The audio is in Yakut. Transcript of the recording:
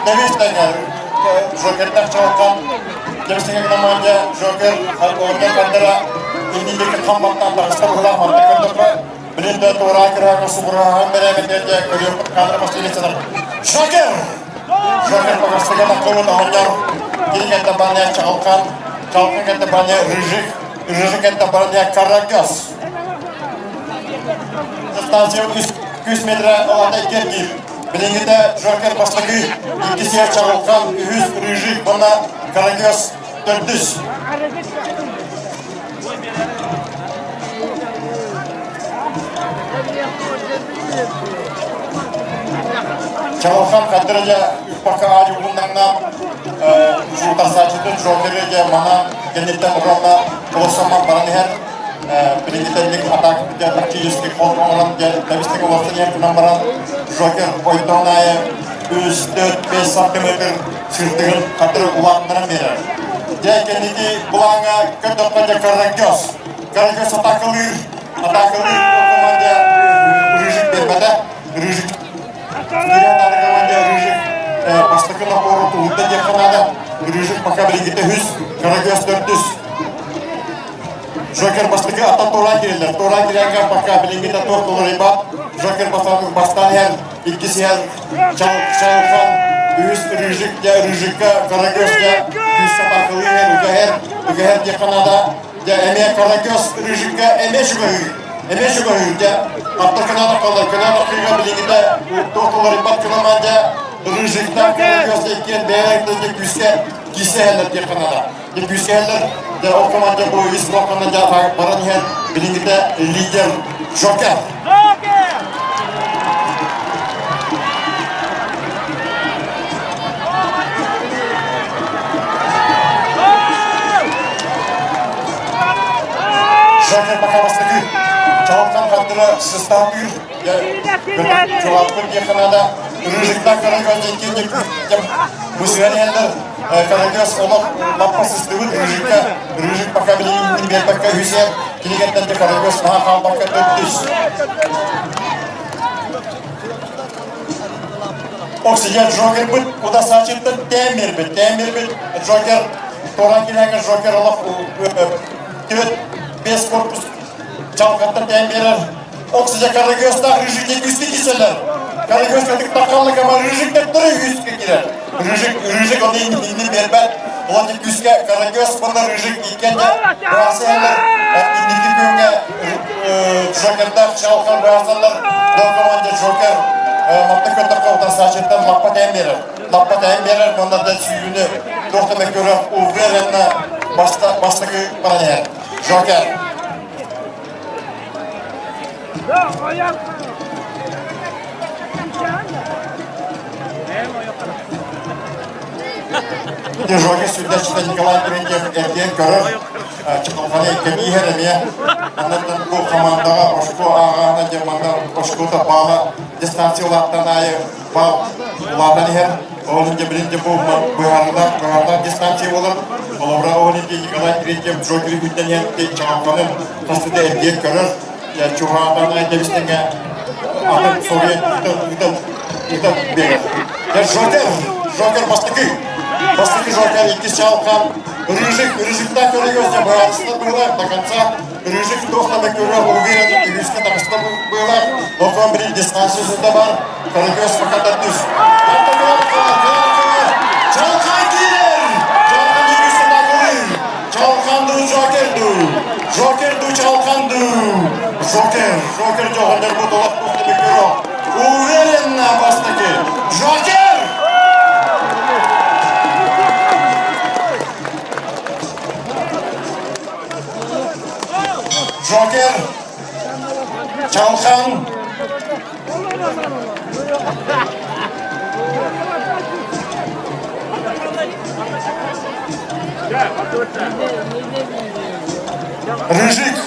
Тэбис тэҥэ Джокердах чалхан Тэбис команда Джокер оонньор хардара инники хамматтан таҕыста быһылаах манна көрдөххө билин да туораа кыраага субураһан бэрээбэтэ көрүөхпүт кадр постелицалар Джокер! Джокер погостыга таххыбыт оонньор кини кэнтэ баня Чалхан, Чалхан кэнтэ баня Рыжик, Рыжик кэнтэ баня Карагас. Станция 3 метра олата иккердиир. Билиҥҥитэ Джокер бастакы, иккис сиэр Чаҕылхан, үһүс Рыжик уонна Карагас төрдүс. Чаҕылхан хаттара дьэ үппакка аадьы уһуннаҥна жуутарсааччытын Джокеры дьэ манан кэнниттэн уонна олорсоммон баран иһэр билиҥҥитэнник атак дьэ тактический ход оҥорон дьэ тэбистик олорсон иһэр гынан баран Джокер ойдоон аайы 3, 4, 5 сантиметр сырдыгын хатыры улаатыннаран биэрэр. Дьэ кэнники былааҥҥа көрдөххө дьэ Карагёз. Карагёз атакалыыр. Атакалыыр команда Рыжик биэрбэтэ. Рыжик Киирэн команда Рыжик бастакы напору туһунда диэххэ наада. Рыжик пока билигитэ үс, Карагёз төрдүс. Джокер бастакы аттан туораан киирэллэр. Туораан киирэргэ пока билиҥҥитэ туох толоруйбат. Джокер бастаан иһэр, иккис иһэр Чалхан, үһүс Рыжик дьэ Рыжикка Карагөз дьэ күүскэ атаакалыы иһэр, үгэһэр, үгэһэр диэххэ наада. Дьэ эмиэ Карагөз Рыжикка эмиэ чугаһыыр, эмиэ чугаһыыр дьэ. Аттар кынаата қалар, кынаата кыыга билиҥҥитэ туох толоруйбат кынамаан дьэ Рыжиктан Карагөз иккиэн бэйэлэрин дьэ күүскэ киирсэ иһэллэр диэххэ наада. Күүскээллэр дьэ ол команда бу үс блокканна дьэ баран иһэр билиҥҥитэ лидер Джокер. Джокер пока бастакы Чалхан хаттыра сыстаатыыр Жолаппын диэххэ наада Рыжиктан көрөн икки бысыан иһэллэр Карагас олох лаппа сыстыбыт Рыжикка Рыжик пока билигин биэрбэккэ үһүсэ кинигэттэн де Карагас наһаа хаалбакка төрдүс Оксиген Джокербыт удасаачыттан тээн биэрбит, тээн биэрбит Джокер туоран килээҥҥэ Джокер олох төрт бес корпус чалҕаттан тээн биэрэр Оксиген Карагастаах Рыжикке күүскэ киирсэллэр. Карагас кытык таххаллыгама Рыжик төттөрү күүскэ киирэр. Рыжик, Рыжик оны иннин биэрбэт. Ол күүскэ Карагас уонна Рыжик иккиэннэ бырахсыһаллар. Инники күҥҥэ Джокердаах Чалхан бырахсаллар. Дол команда Джокер маттык көтөххө утарсааччыттан лаппа тээн биэрэр. Лаппа тээн биэрэр, уонна да сүүрүүнү туох да мөккүөрэ уверенно бастакы баран иһэр. Джокер. Дежоги сүрдэччитэ Николай Терентьев эргийэн көрөр, чаҕылханы кэбииһэр эмиэ. Оннуттан бу командаҕа ошко ааҕаана диэн манна ошкота баала дистанция улааттан аайы баал улаатан иһэр. Ол иһин билин бу быһаарыылаах быһаарыылаах дистанция буолар. Холобура, ол иһин Николай Терентьев Джокери күнтэн иһэн чаҕылханы хастыта эргийэн көрөр. Чугаһаатан айдабистеҥэ атын Совет ыытан ыытан биэрэр. Жокер, Жокер бастакы. Бастакы Жокер иккис чалхан. Рыжик, Рыжиктаах көрөгөсө быраатыста быылаах до конца. Рыжик туох да көрө уверен үһүскэ таҕыста быылаах. Локон бирин дистанция суда бар. Карагөз пока төрдүс. Чалхан киирэр! Чалхан үһүскэ такылыр. Чалхан дуу, Жокер дуу? Жокер дуу, Чалхан дуу? Жокер, Жокер жоҕоннор бу толох туохта Уверенно бастакы. Жокер! Жокер, Чалхан, Рыжик.